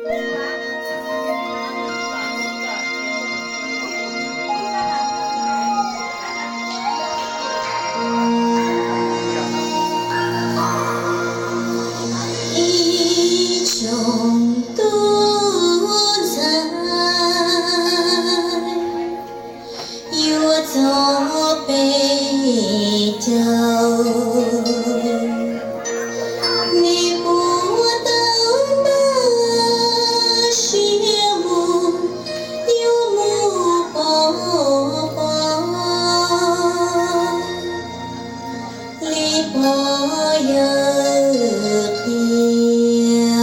Ib tsoom tub ntxhais yuav txog peb caug, nej puas tau npaj siab mus, yuav mus pov pob li pog yawg qhia.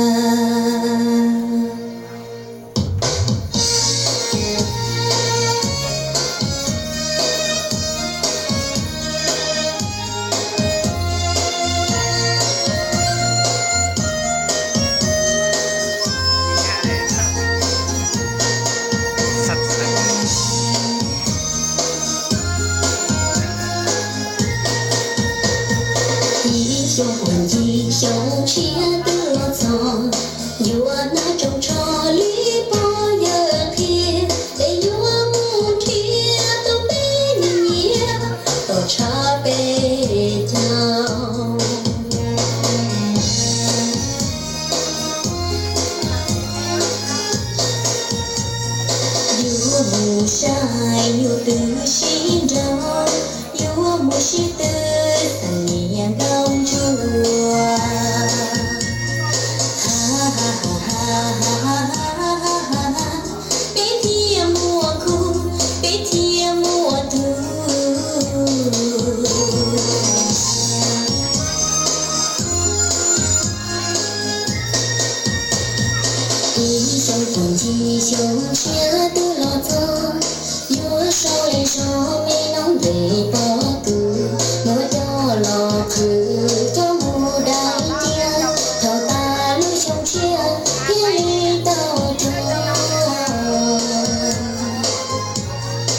Ib xyoo puag ncig xyoo tshiab twb los txog, yuav hnav tsoos tsho li pog yawg qhia, es yuav mus nrhiav tau peb niag nyiam, tom tshav peb caug. Yuav mus saib nyuj twm sib nraus, yuav mus sib tw xeem niam nkauj ntsuag. Peb thiaj muaj khub, peb thiaj muaj tub. Ib xyoo puag ncig xyoo tshiab twb los txog, yuav sau li zog me noob npe pog kws, muab coj los qhwv coj mus dai cia, thaum tas lub xyoo tshiab thiaj li tau cog.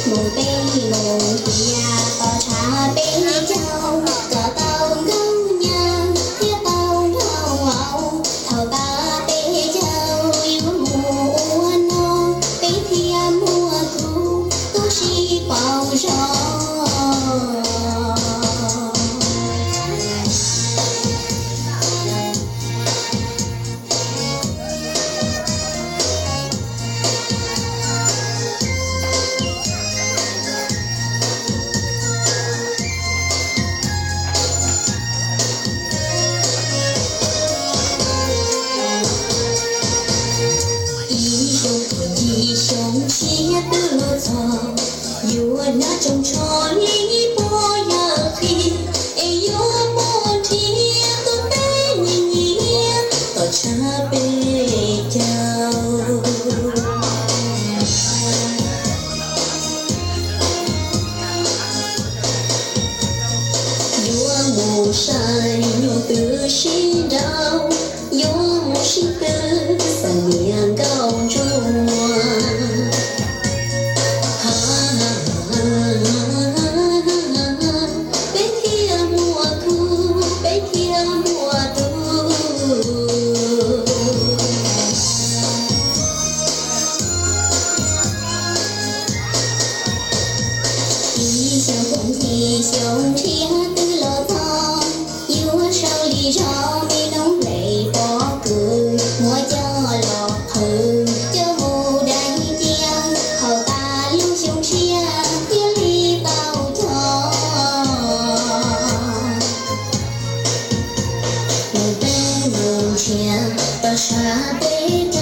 Mus peb mus tiag tom tshav peb caug, kom tau nkauj nyab thiab tau nraug vauv, thaum tas peb caug yuav mus ua noog, peb thiaj muaj khub tub sib pauv zog. Ib xyoo puag ncig xyoo tshiab twb los txog, yuav hnav tsoos tsho li pog yawg qhia, es yuav mus nrhiav tau peb niag nyiam, tom tshav peb caug. Yuav mus saib nyuj twm sib nraus, yuav mus sib tw xeem niam nkauj ntsuag. Peb thiaj muaj khub, peb thiaj muaj tub. Ib xyoo puag ncig xyoo tshiab twb los txog, yuav sau li zog me noob npe pog kws, muab coj los qhwv coj mus dai cia, thaum tas lub xyoo tshiab thiaj li tau cog. Mus peb mus nrhiav tom tshav peb